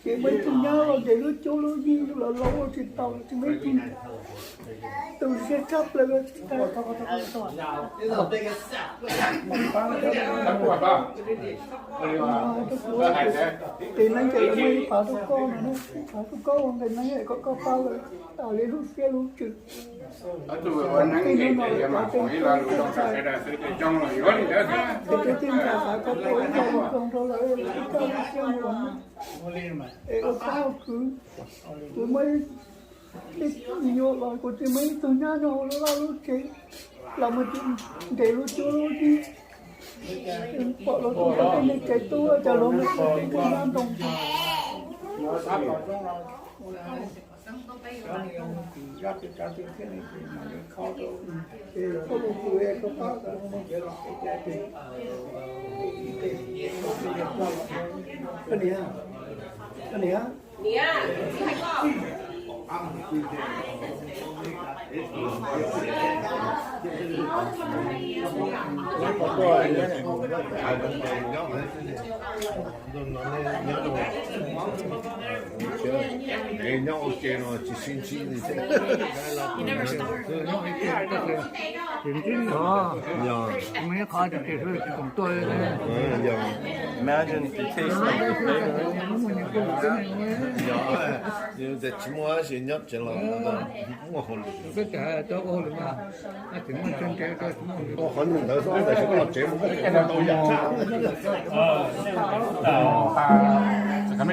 Ces muaj ib tug nyab los ntes lub cuab lub yig los laus ua tsis tau, ces muaj ib tug tus siab tshaj plaws los tsis tau. Ces neeb ces lawv muaj ib phav rau koj no, ib phav rau koj ua nqe neeb kom koj pab lawv tas li lub siab lub ntsws. Ces tus ua neeb ces yog mam mus ib lo lus zoo rau sawv daws xwb ces zoo los yuav li ntawd xwb. Ces tus tij ntxawm xav kom tau ib co zoo rau lawv, ib co zoo siab zoo es ua pab ua kwv. Kuv muaj ib, ib nyuam los kuv tsis muaj ib tug nyab nyob hauv lub vaj lub tsev los mus ntes lub cuab lub yig, pom lawv tus cov tib neeg tsev tub cov hluas nkauj tub nyab nroo. Koj niam, koj niam. Nyob ua ke no tsis sib ntsib li thiab. Imagine the taste of the flavor. Yog, yog tias tsis muaj dab tsi nyob tsev los muaj hauj lwm. Ua qhov ntawd xwb, tab sis koj los tsev mus koj tau yam tshaj. Tab tom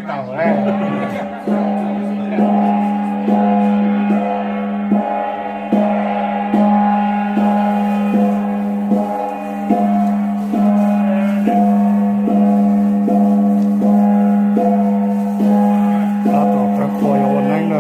kawg qhua yuav ua neeb na.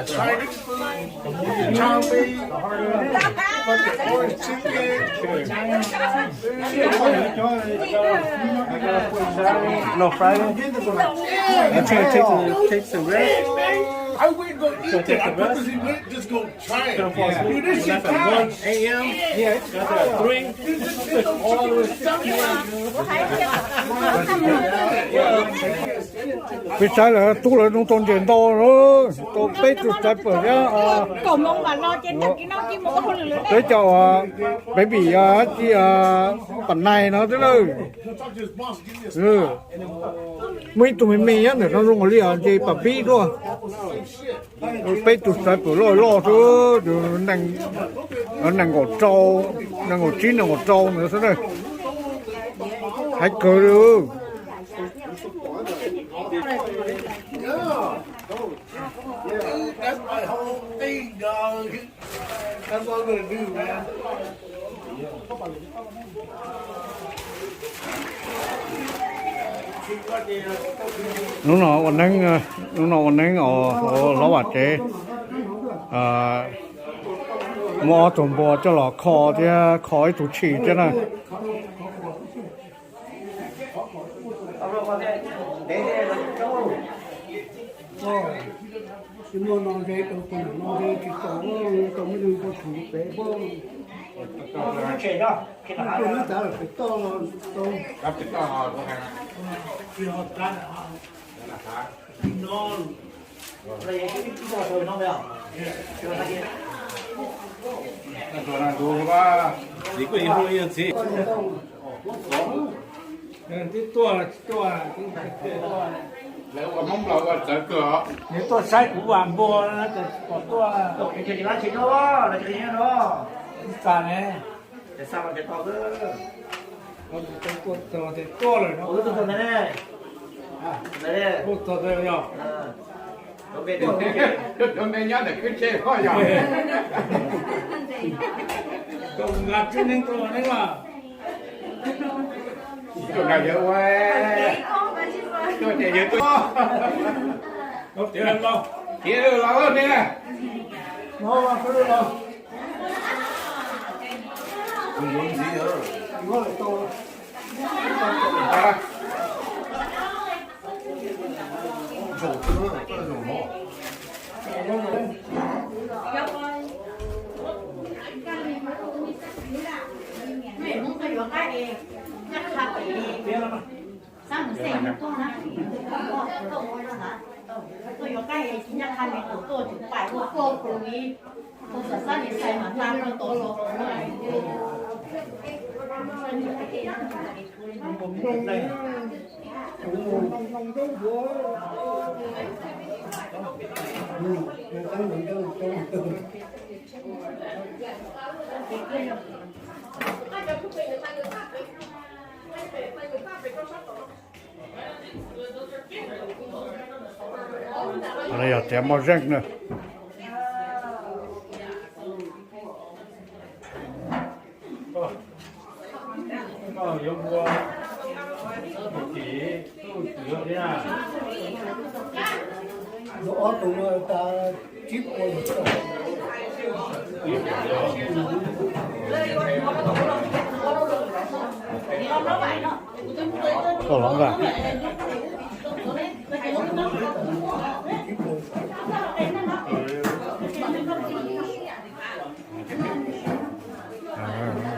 Chinese food, chow mein, fucking orange chicken. No Friday? You trying to take the, take some rest? I wouldn't go eat there. I purposely went just go try it. Dude, this shit fast. One a m. Yeah, it's fast. Got there at three. All the way to six p m. Peb saib lawv tub lawv nug tau ntses ntau, tau peb tug striper thiab. Peb cov baby ci pam nais no xwb na. Muaj ib tug me me nyob ntawm no zoo li os, nce pam pib tuaj. Peb tug striper loj loj xwb, nees nkaum rau, nees nkaum tsib nees nkaum rau ntawd xwb na. Haib kawg li. That's my whole thing, dog. That's what I'm gonna do, man. Hnub no ua neeb, hnub no ua neeb os hlob Vam tsev. Muab ob tug npua coj los kho thiab kho ib tug tshis thiab na. Muaj no ze tau tus no ze tsis tau, tau muaj neeg npua tshis pem pob. Muaj neeg tav lawm pem toj tau. Txiv kuj ib hnub ib txiv. Twb tuaj tsis tuaj. Lawv ua Hmoob Nplog ua txawv kawg os. Nws tuaj saib kuv vam npua, pom tuaj. Tuaj lawm no. Tus me nyob ntawm kwj tse koj yog. Tus nqa tswb neeb tuaj neeb mas. Tus nqa yawg ua, tuaj ces yawg tuaj. Tiav los ne. Yog tiav moj zeej na. Tuaj hlob nkaj.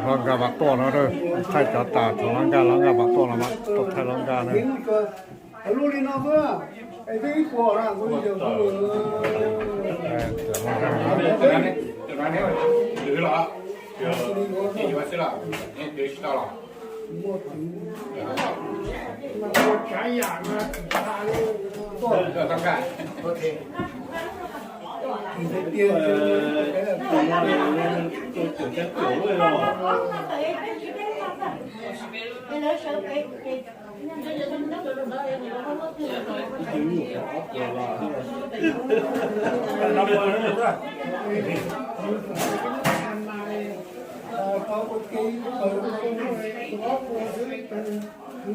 Hlob nkaj mam tuaj no, thaij cov tas thaum hlob nkaj, hlob nkaj mam tuaj no, tuaj thaij hlob nkaj na. Tag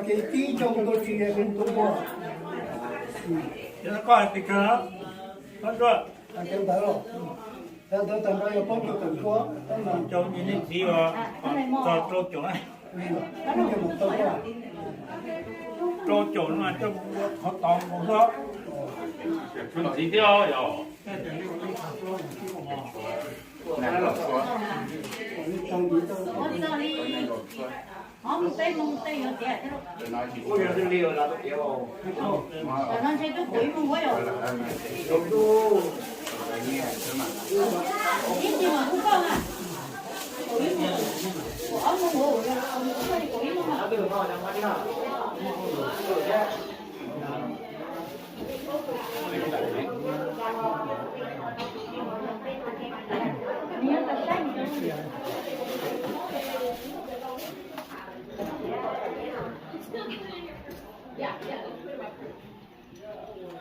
kis tib xyoo ntau tsis yog tus tuaj. Cov ntawd los, cov ntawd tag nrho yog plaub caug tawm tsua, rau caum na, rau caum no coj mus ua qhov tod mus hlob. Ntxiv thiab yog.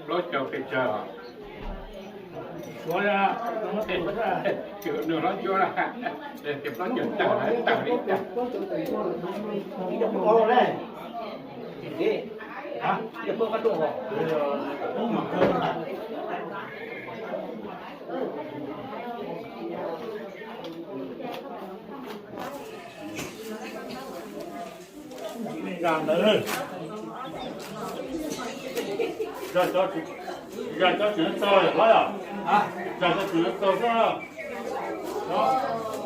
Plaub caug pes tsawg? Suav, nws hlob cuab, ces plaub caug tawm tawm li cas? Zaj ntawd, zaj cov tseem txaus hlob yom? Zaj cov tseem txaus xwb.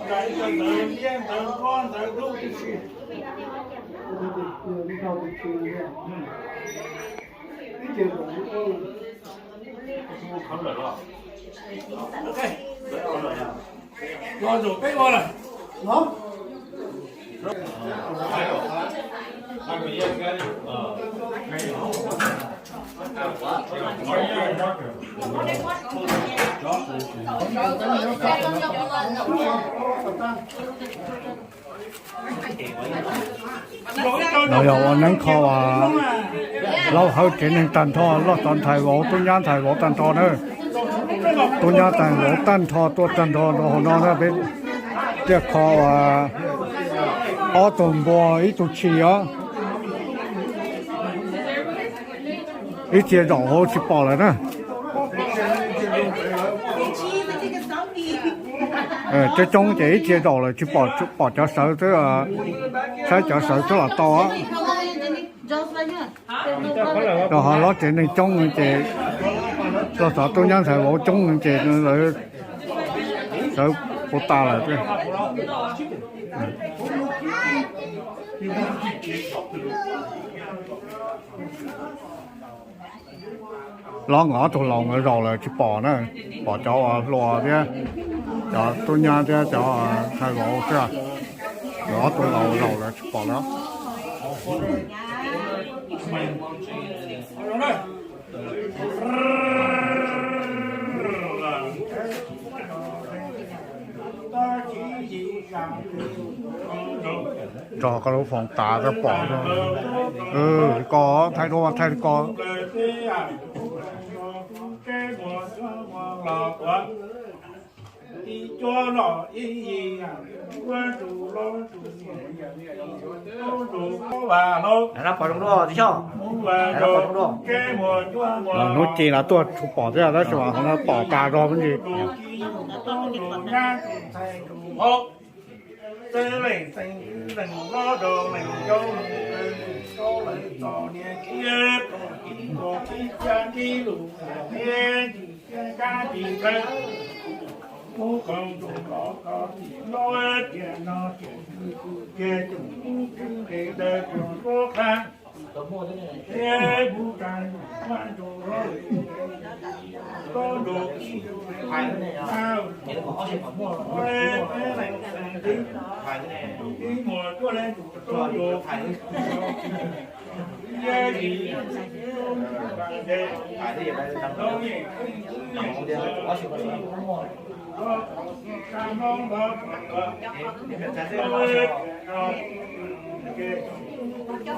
Zaj ib co ntawv liab ntawv nqob ntawv dub tib si. Los zaum peb ua lawm. No yog ua neeb kho uas laub hawv tsev neeg tag nrho, loj txov ntxhais vauv tub nyab ntxhais vauv tag nrho na. Tub nyab ntxhais vauv tag nrho tuaj tag nrho rau hauv no na, peb thiaj kho uas ob tug npua ib tug tshis os. Ib txhia zaum hauv tsis pom lawm na. Coob coob ces ib txhia zaum lawm tsis pom, pom cov sawv xwb, saib cov sawv xwb los tau. Rau qhov lov tsev neeg coob ces loj txov tub nyab ntxhais vauv coob ces lawv sawv puas tas lawm. Lov nkawd ob tug laus nkawd zaum lawm tsis pom na, pom cov uas hluas thiab cov tub nyab thiab cov ntxhais vauv xwb. Nkawd ob tug laus zaum lawm tsis pom lawm. Tso koj lub foos tas koj pom. Koj thaij duab thaij koj. Hnub ci los tuaj tsis pom thiab, tab sis mas hauv no pom tas zog me ntsis. Txwj leej txeem leej hlob rau leej yau leej txawj leej txom niam kiab txom txiv txom txij ca tib lus thiab tsis thiab kab tsis kawg. Muab koom tus lov ko txim loj tiam no tiam twg tus kiag tus ub twg nqes ntawd tus nruab qab. Thiab kuv tsa ntsuj vaj ntsuj loj tub nrog ib tug leej tub, leej tub leej tub, tus tib muag cuaj leej tus tub nrog ib tug leej tub, yaj li tub nrog nte, tau yeej tub yeej tub, tub muag tub sa hmoob npog kom kom, tau tiam no ces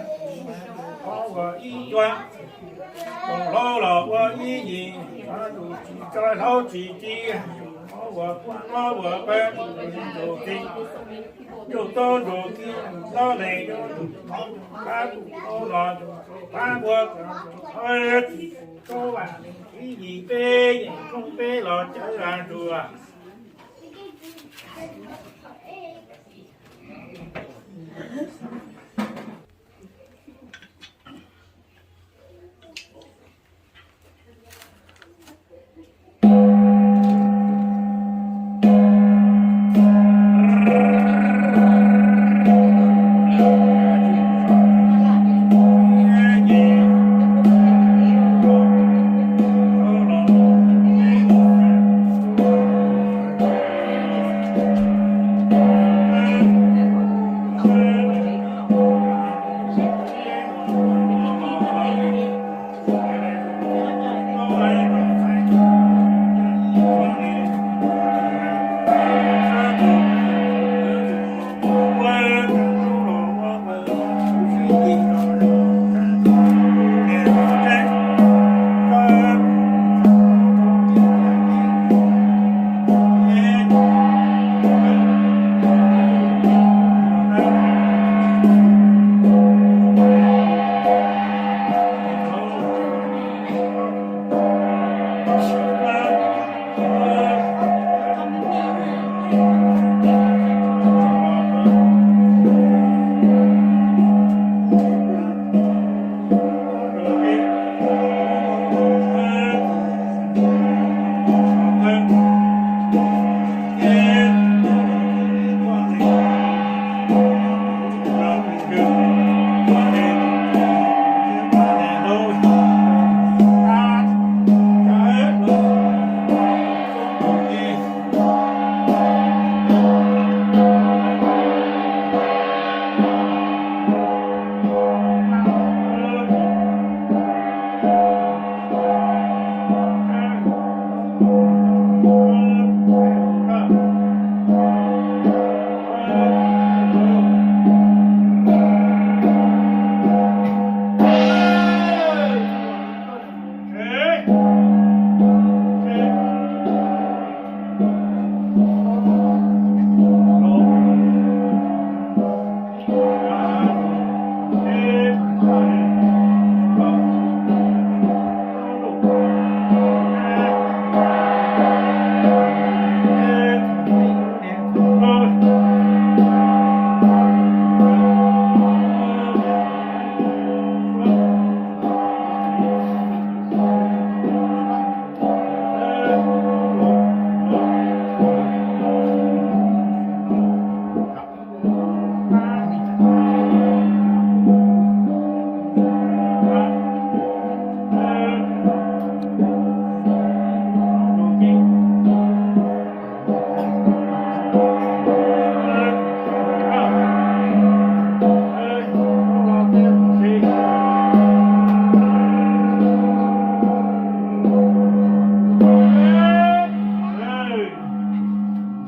Qhov uas ib cuab, tus hlob los ua ib yim, tus tsis tso hlob tsis ci, tus hlob uas quaj hlob uas peb, tus tsis ntsuj ci, tus tub ntsuj ci, tus hlob ne, tus hlob pab, tus hlob los tus pab ua, tus hlob tsis tub vam, ib yim peb yim, koob peb los cawv ua ntuas.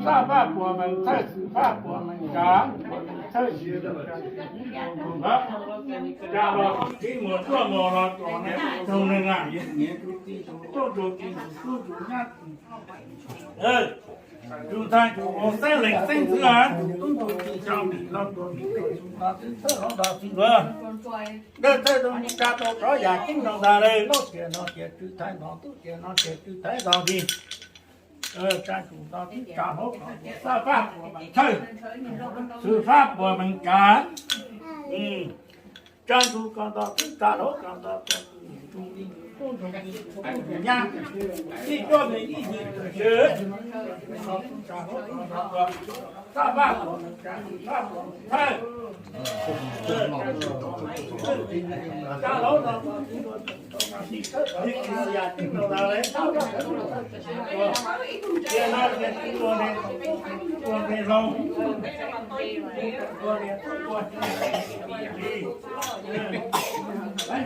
Xab Faj puas meem thawj, Xwm Faj puas meem kav, thawj, cas los tib mus tuaj mus los tus neeg na, tuaj tus tsis tus tub tus nyab, tus ntxhais tus ua xeeb lees xeeb ntxwv, tus tub tus tsis tso mis los tus tsis tus tsis tso xwb, thawj hlob nrog txiv hluas, dawb thawj tus tsa tau tsov yam ceeb rau ntag le, lub tias no tias tswv thaiv nto, tub tias no tias tswv thaiv nto ntag. Tsa tus nto tib tsa hlob, Xab Faj puas meem thawj, Xwm Faj puas meem kav. Tsa tus ko nto tib tsa hlob ko nto, tsa tus tus nyab, tib cuab me ib yim tus sw, Xab Faj puas meem kav, Xwm Faj puas meem thawj. Lawm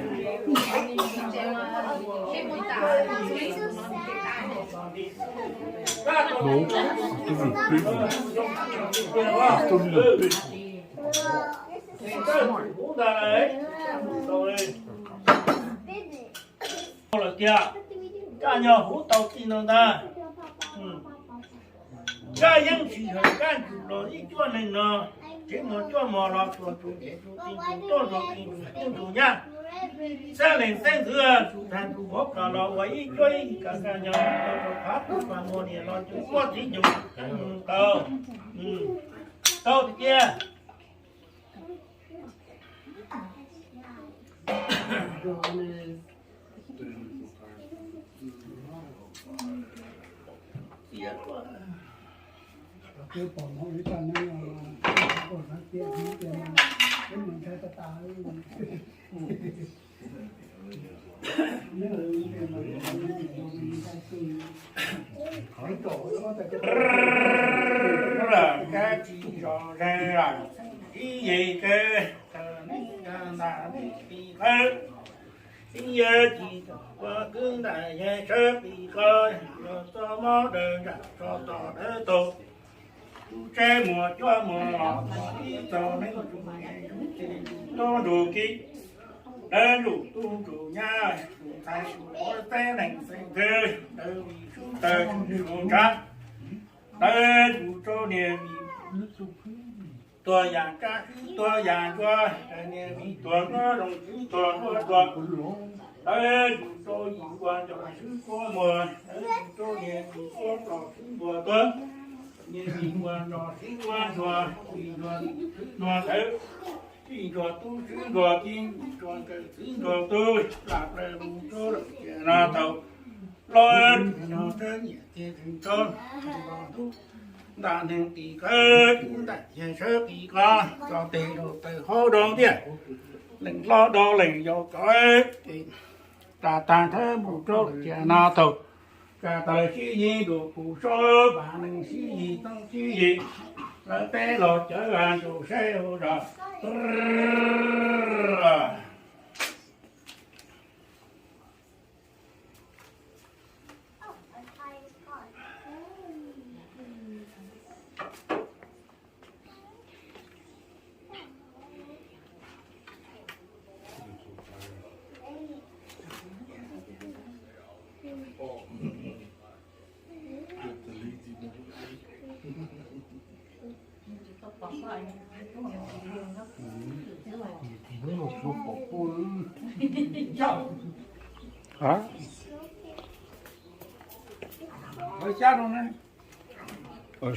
tiag, koj nyuag huv tau txij no ntag. Koj yeej tsis yog koj ntsuj los ib cuab neeg no, tsev muag cuab mos los tuag tus dej tus tij tus tub tus kis tus tub tus nyab, xeeb leej xeeb ntxwv tus thaj tus vauv kom los ua ib cuab ib ka ka nyog rau qhov tus pas muag niam los tus muab txiv ncus tau. Tau tiag tiag. Kab tsis zos zeeg los ib yig kawg, neej ntaj neej pis qawg, ib yawg tsis ua kwv ntaj yawg sawv pis qo, los txoj mob dawb ntsaj tso tom dawb taug. Tus tsev muag cuab mos los ib txog neej tus tub tus kis, dawb tus tub tus nyab, tus ntxhais tus vauv xeeb leej xeeb ntxwv, dawb vim sub tawg sub ntshav, dawb tus rau niam vim tuag yam tsab swb tuag yam ntsuag, niam vim tuag ntsuag zoo swb tuag ntsuag tuag, dawb tus rau yim ua ntsuag swb kua muag, dawb tus rau niam vim ua nrog swb npua tuag, niam vim ua nrog swb ua ntsuag, vim ntsuag swb ntsuag ntawd, vim ntsuag tub swb ntsuag ci, ntsuag nkawm swb ntsuag tub, lam plaws mus rau lawm tiam no thaum los tsev no tsev niam tiag tsev tub, ntaj neeg pis qawg, kwv ntaj yawg sawv pis qo, tso tes rau taw hauv rau ntiaj, leej hlob rau leej yau tso, ras tag nrho mus rau lawm tiam no thaum tsa taw sib yig ntuj puv saub, vam neeg sib yig txeeb sib yig, lawv peb los cawv ntsuj saib hauv zos.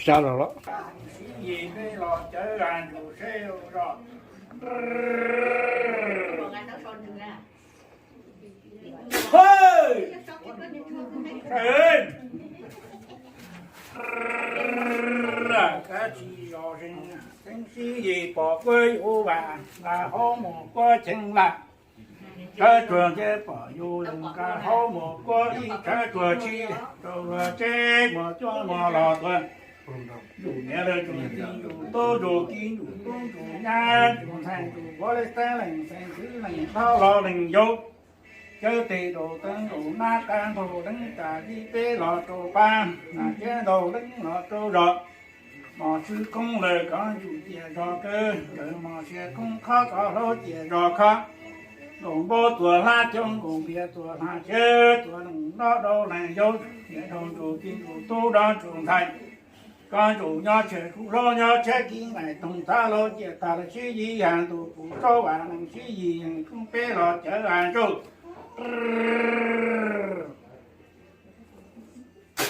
Xya rau los. Kab tsis zos zeeg, teeb sib yig pom kuab yuav vam, nqa hauv mus kuab cheeb laj. Tsawv tsuag nce pom yus leej, nqa hauv mus kuab ib tsawv tsuag tshis, rau luag tsev muag cuab mos los tuag. Ntsuj niam lawv ntsuj txiv ntsuj tub ntsuj kiv ntsuj tub ntsuj nyab ntsuj ntxhais ntsuj vauv, leej xeeb leej xeeb ntxwv leej hlob los leej yau. Cawv tes rau teeb rau nab qab ntaug leeb, tas ib peb los rau pab, nas tsev ntaug leeb los rau zos. Mos swb koob lawm kov ntsuj ciaj zos kawg, lawv mos siab koob khob kov hlaub ciaj zos khob. Nkaus npaub tuag hlab coob, nkaus npias tuag hlab tshiab, tuag leej hlob rau leej yau, niam rau ntsuj txiv ntsuj tub rau ntsuj ntxhais. Koj ntsuj nyob tshiab kuj hlob nyob tshiab, kib nqaij toog txav hlaub ciaj tag lawm sib yig yam ntuj puv saub, vam neeg sib yig yeej koob peb los cawv ntsuj.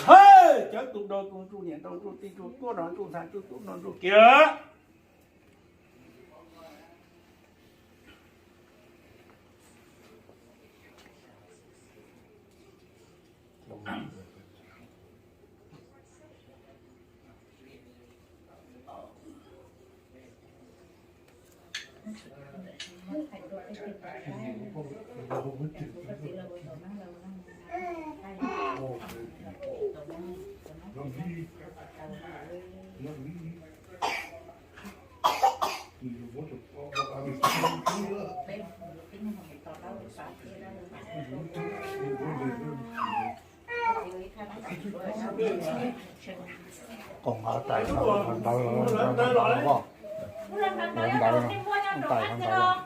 Hawj, cawv tus rau tus ntsuj, niam rau ntsuj txiv ntsuj tub rau ntsuj ntxhais ntsuj tub rau ntsuj kiag. Qoom av tais ntawd, ntawd, ntawd, tais ntawd.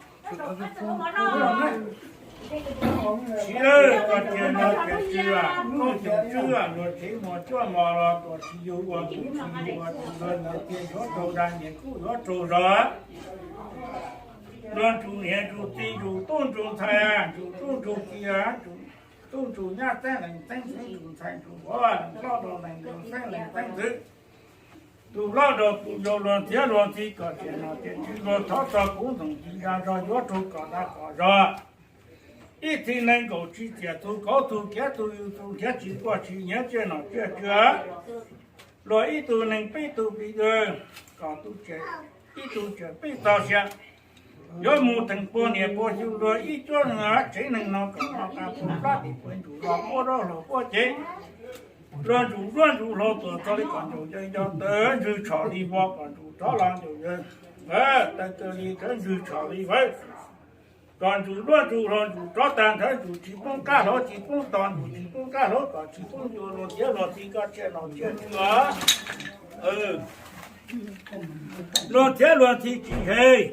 Txiv, koj tias no tias tsis, koj cov tswb luag tsev muag cuaj mos los kom tsis yug ua, tsis yug ua, tsis yug ua, tias yuav raug dag nyiaj kuj yuav raug zog. Luag ntsug niam ntsug txiv, ntsug tub ntsug ntxhais, ntsug tub ntsug ki, ntsug tub ntsug nyab, txeeb lees txeeb txwv, ntsug ntxhais ntsug vauv, hlob rau lees yau, txeeb lees txeeb txwv, tus hlob rau tus yau, luag txiav luag txi kom tias no tias tsis, luag thov txog kuv ntxoov ci ya zog yuav raug kom dag kom zog. Ib txhis nees nkaum tsis txiam txug kauv txug kiav txug yug txug nrhiav tsis puaj tsis nyiav tsiaj nom tsiaj tswv. Luag ib tug nees peb tug pis dawg, kom tus tswv ib tug tswv peb txog sia. Yuav mus theem puag niam puag xyu luag ib cuab neeg tsev neeg no kom noj qab puag plab tim puag ntsum los puab zaub hlau puab cev. Luag ntsum zuab ntsum hlau tuam txog li kom ncaum yawg nco tawv ntswg tshom li vov kom ntsum rov los ncaum yawg, tawv tawg li tawv ntswg tshom li vawv. Kom ntsum zuab ntsum hlau ntsum rov tag nrhawv ntsum tsis poob kab hlauv tsis poob tog ntsum tsis poob kab hlauv kom tsis poob ncua luag txiav luag txi koj tsiaj nom tsiaj tswv. Luag txiav luag txi tsis hais.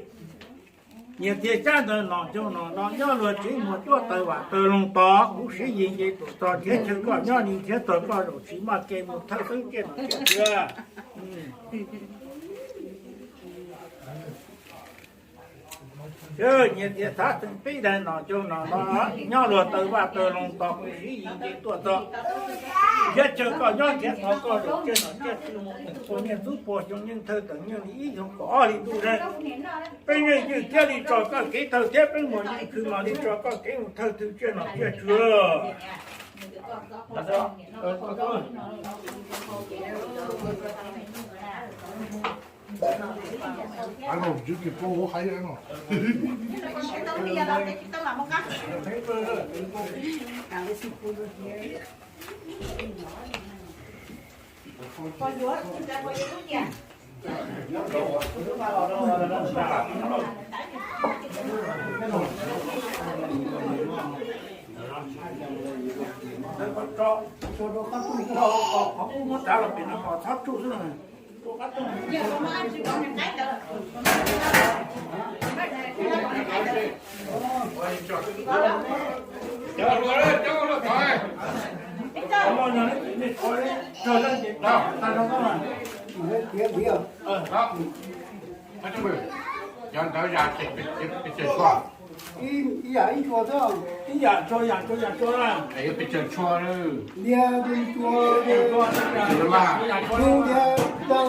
Nyias tias xyab ntawd nom xyoo nom no nyob luag tsev muag cuab taws vam taws loog tod, kuv siv yis nce tuam txog nrhiav chaw koj nyob li nrhiav txog koj zaum tsis maj ke mus thawj xeeb tsiaj nom tsiaj tswv. Nyias tias txhav txeem peb daim nom xyoo nom no nyob luag taws vaj taws loog tod, kuv siv yis nce tuaj txog nrhiav chaw koj nyob nrhiav txog koj zaum tsiaj nom tsiaj tswv mus puag niaj ntxub puag xyoo yeej thawj teem nyoog li ib xyoo kaum ob hli ntuj. Peb yeej ywj thiab li tso koj kev thawj thiab peb muag ywj khwv mam li tso koj kev mus thawj thwm tsiaj nom tsiaj tswv. Cov ntawd yam pes tsawg tshuaj? Ib yam ib ntshua xwb. Ib yam ntshua yam ntshua yam ntshua na. Pes tsawg tshuaj? Liab ntshua, ntshua thiab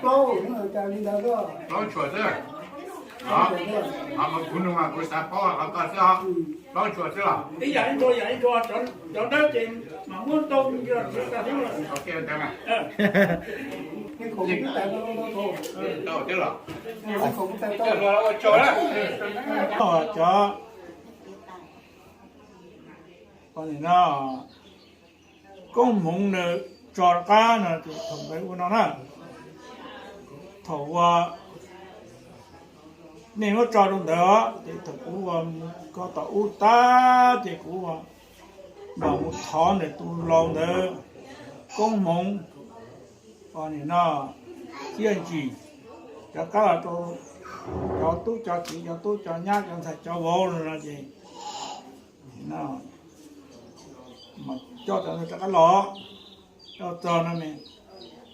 plaub, cas li ntawd. Plaub ntshua xwb. Kuv nug mas kuv xav paub qhov ko xwb os. Plaub ntshua xwb los? Ib yam ib ntshua yam ib ntshua, cov dawb ces mam muab ntau ntawd. Cov, no, koob hmoov nws tso rov qab no ces thaum ntawd ua no na. Thaum uas nej muab tso rau ntawd ces thaum kuv ua ko tom ub tag ces kuv ua mam mus thov ntawm tus laus ntawd koob hmoov, nim no thiaj ntsis cov qab los rau cov tub cov kiv cov tub cov nyab cov ntxhais cov vauv no ces coj cov ntawd rov qab los, coj txog no ne,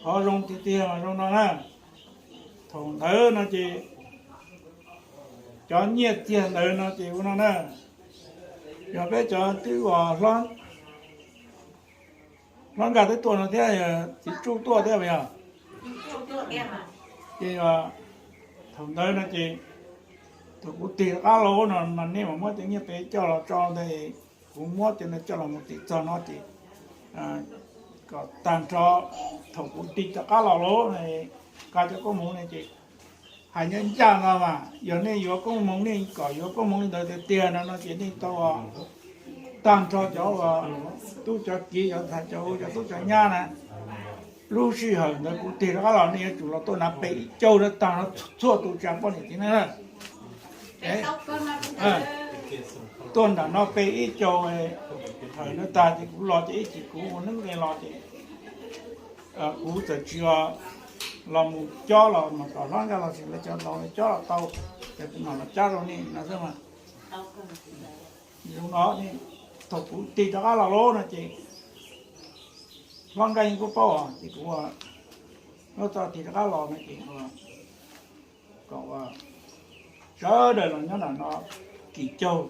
qhov zoo tiag tiag mas zoo no na. Thaum ntawd no ces cov nyiaj txiag ntawd no ces ua no na, yog peb cov twb ua hlob nkag twb tuaj no thiab, txiv tsuj tuaj thiab yog. Ces thaum ntawd no ces thaum kuv tig rov qab los no mas nej mam muab cov nyiaj pem coj los tso ntawd, kuv muab cov ntawd coj los mus tim txog no ces kom tag nrho, thaum kuv tig rov qab los lawm, nqa cov koob hmoov no ces hais ncaj ncaj no mas yog nej yuav koob hmoov, nej kom yuav koob hmoov li ntawd tiag tiag no no ces nej tau tag nrho cov uas tub cov kiv cov ntxhais cov vauv cov tub cov nyab na. Lub sij hawm ntawd kuv tig rov qab los nej yuav tsum los tuaj hnav pem ib caug rau tag nrho txhua tus tsa poj niam txiv neej na. Tuaj nram no pem ib caug, thaum no tag ces kuv los ces ib chim kuv ua neeb los ces Kuv txawm tsis los, los mus cob los mas kom hlob nkaj los tsis lawv cov laus cob los tau, ces kuv mam los cab rau nej no xwb mas. Zoo no thaum kuv tig rov qab los lawm no ces hlob nkaj yeej kuj paub os, ces kuv muab txoj tig rov qab los no ces kom sawv daws los nyob nram no kim caug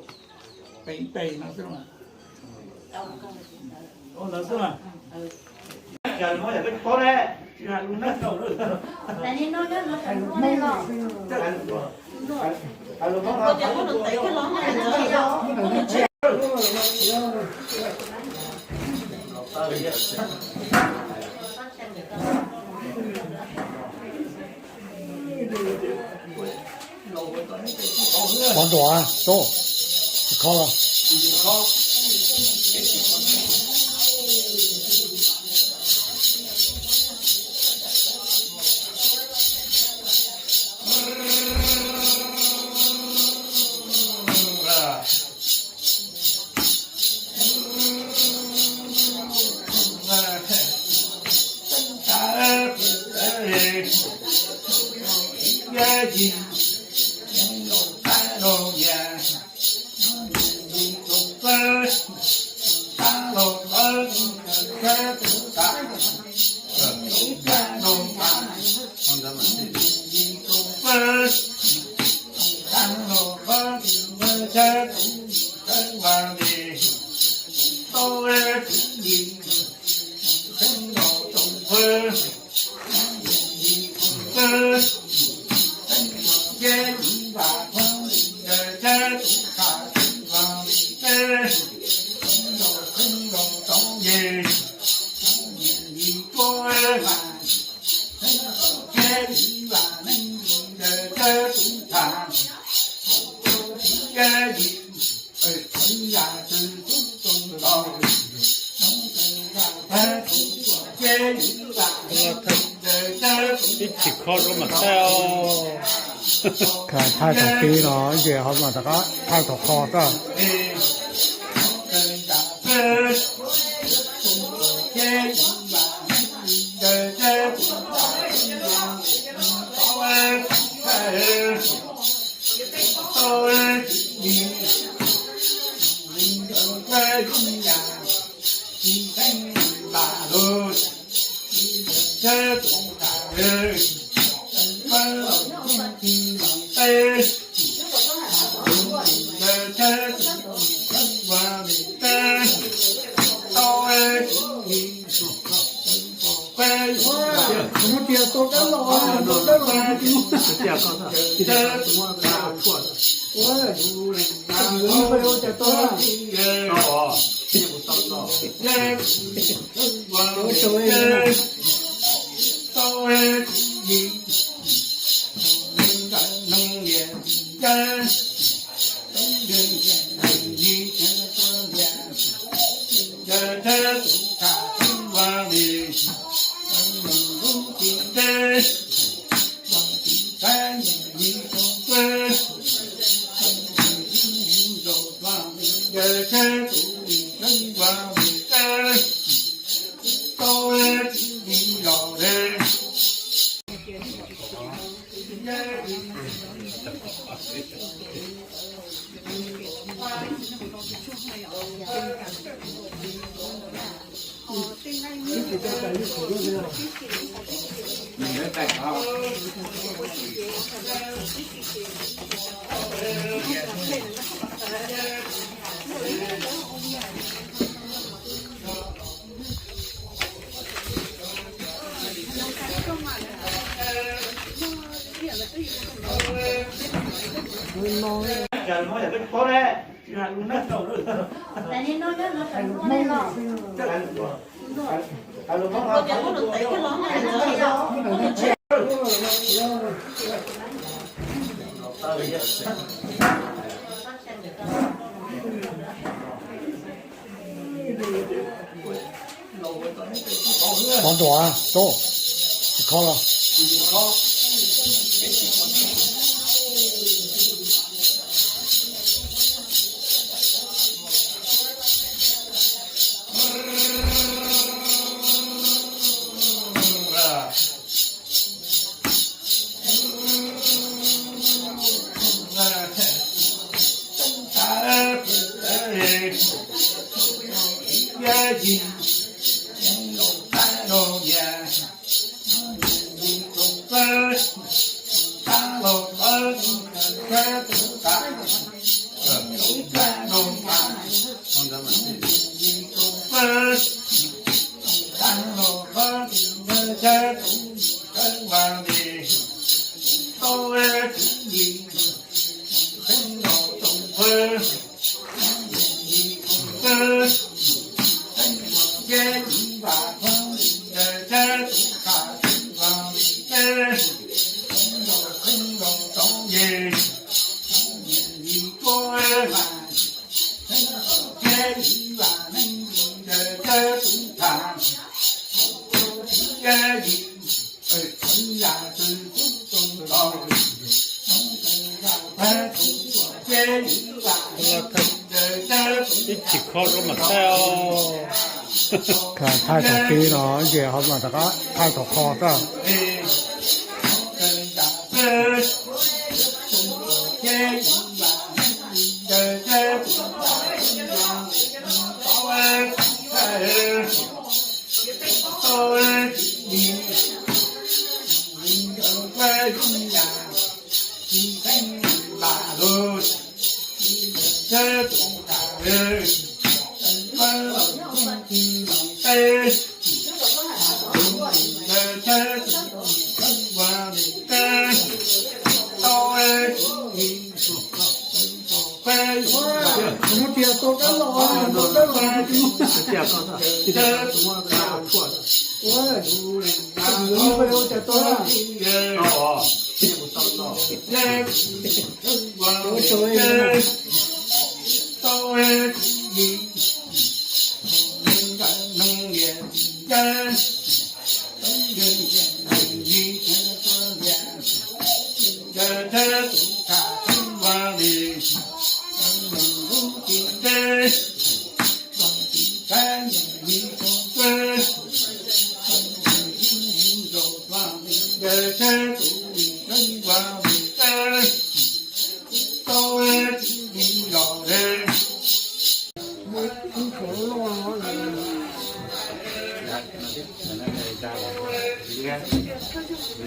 pem pem no xwb mas. Ua ntawd xwb mas. Pov ntuas, tub, tsis kho los. Ib chim kho rau mam thaij os. Thaij thaum pib no ces ho mam rov qab thaij thaum kho xwb. Pov ntuas, tub, tsis kho los. Ib chim kho rau mam thaij os. Thaij thaum pib no ces ho mam rov qab thaij thaum kho xwb.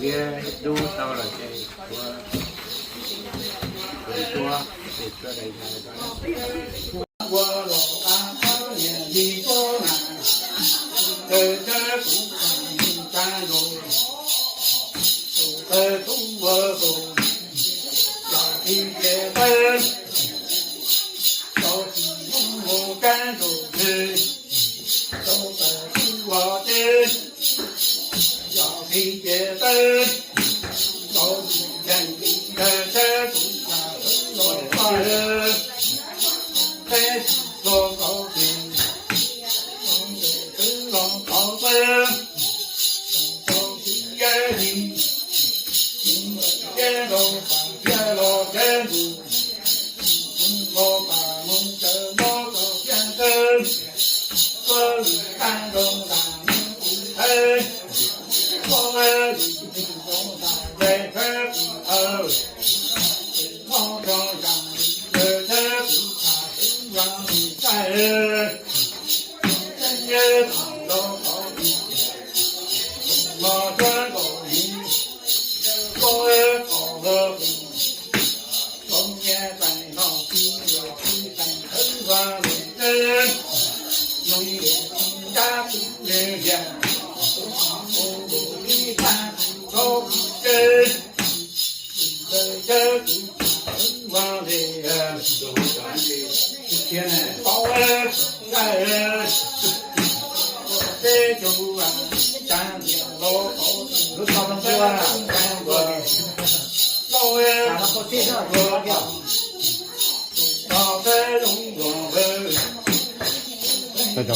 Liab dub tau lawm ces kuv, kuv tuab ces tuab dais ntawd. Cov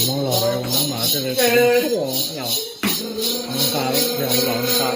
Hmoob los ua neeb mas tej zaum tuaj los nqa, los nqa.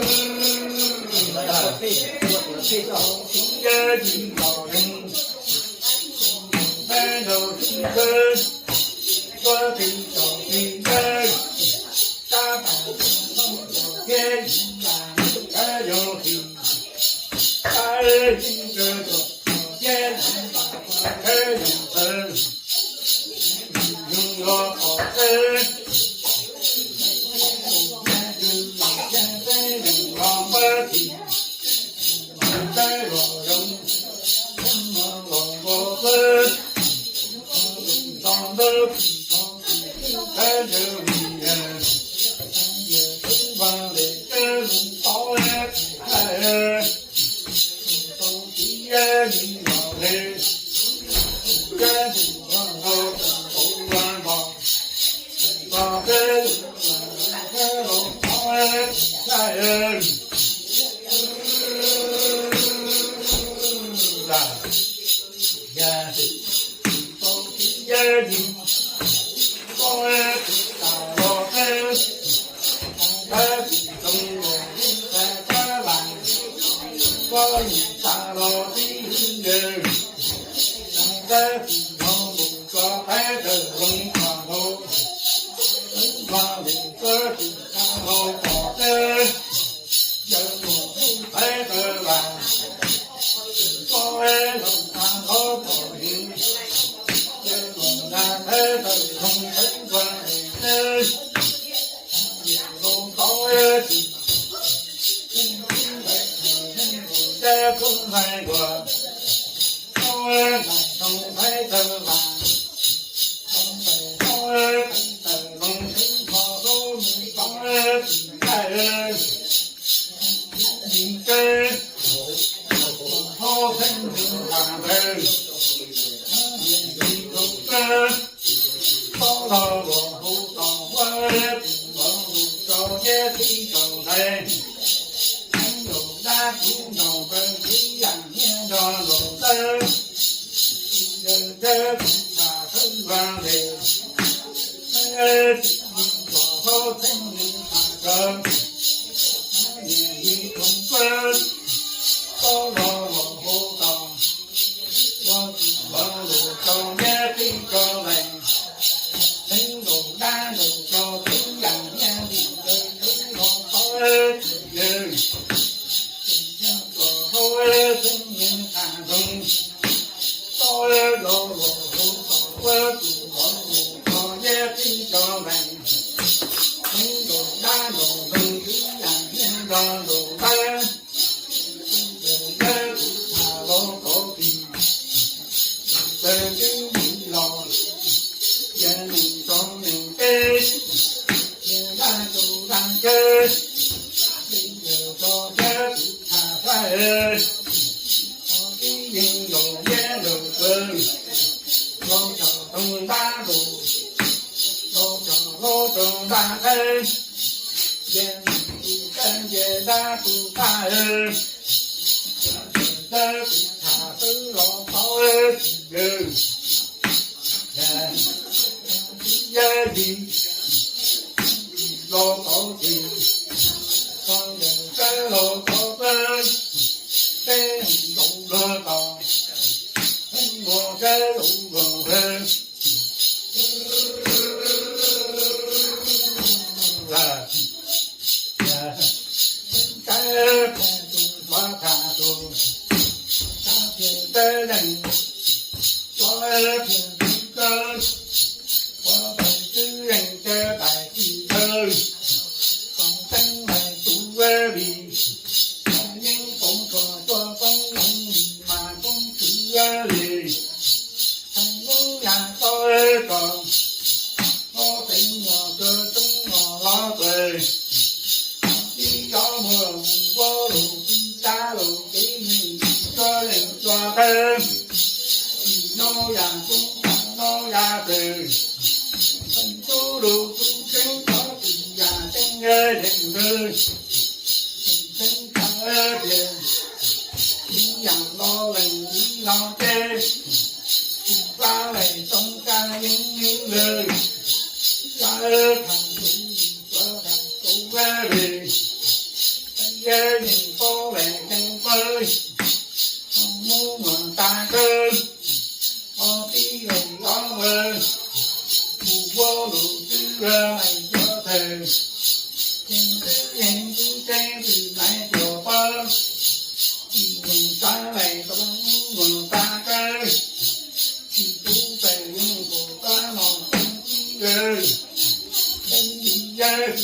Puab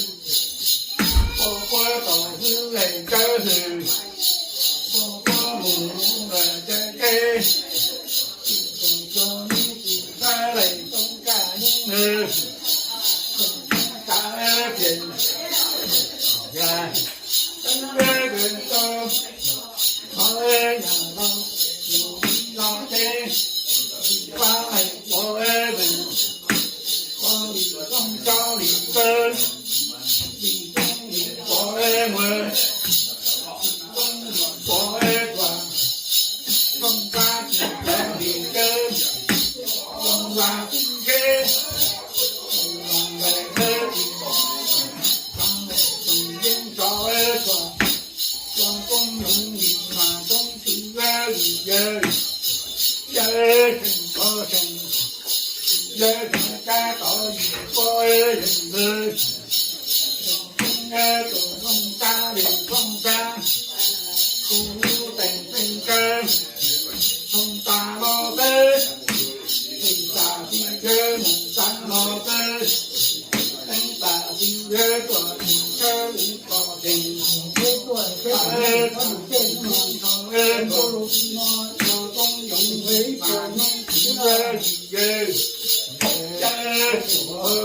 puab tau hwj lej tsawb hwj, puab puab mus lawm ntseb teb, tsis tau tso nub tsis txawb lej toob kaj yeeb hwj, toob kaj phem ya, toob kaj phem tau qhov yam los mus li los teb, tsis pab lej puab mus, puab li rooj tsob li txawb, li roob li puab muag, li roob li puab tuag, rooj pab tsis pab li kawg, rooj vaj tsis kheb, rooj vaj lawm khawb tsis, rooj vaj tsis yeeb tso tuag, cov koob noog li mas koob tw li yawg, yawg seem kho seem, yawg seem kab tod li puab yeej hwj, seem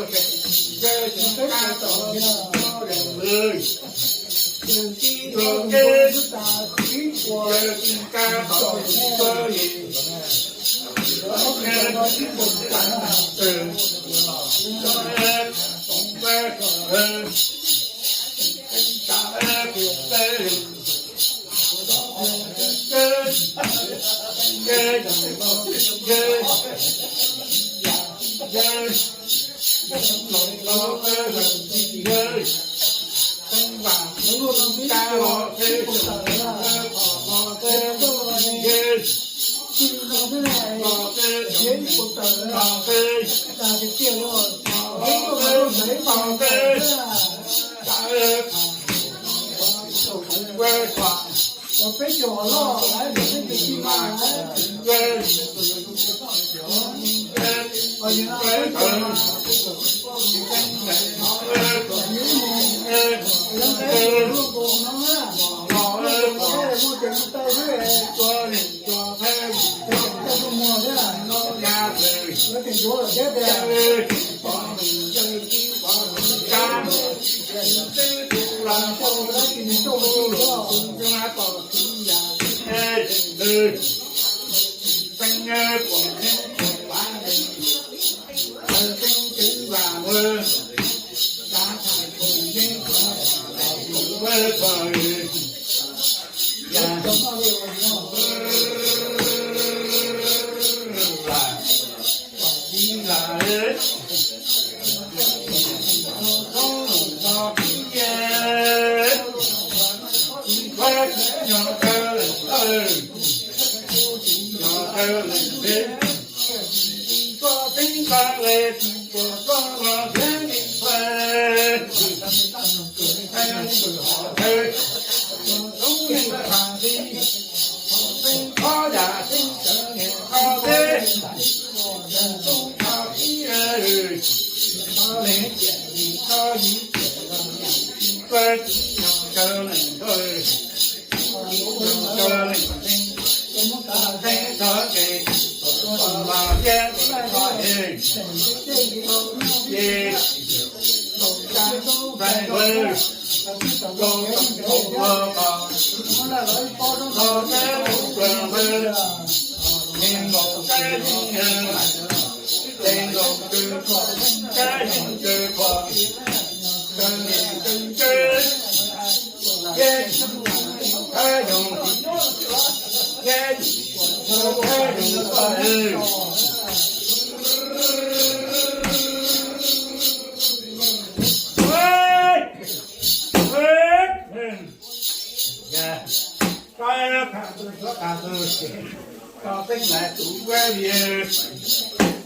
koob tus rooj tab li rooj tab, kuv lub teem teeb kawg, rooj tab los teb, teem tas tib yawg mus tab los teb, teeb tas tib yawg tuaj mus kawg li pom teem, tab tom mus tho tab tom mus tho koob yoov mas koob tw li yawg, yawg tsuav seem, yawg tsuav kab tod li puab yeej hwj, yawg tib los teb, yawg tib kab tod li puab yeej, yawg tib mus tag tawg, yawg tsoom pab kho hwj, teeb tas qhia teb, yawg, yawg, yawg, yawg, yawg, yawg, teeb vam kab los teb, yawg, yawg, los teb, los teb, los teb, los teb, los teb,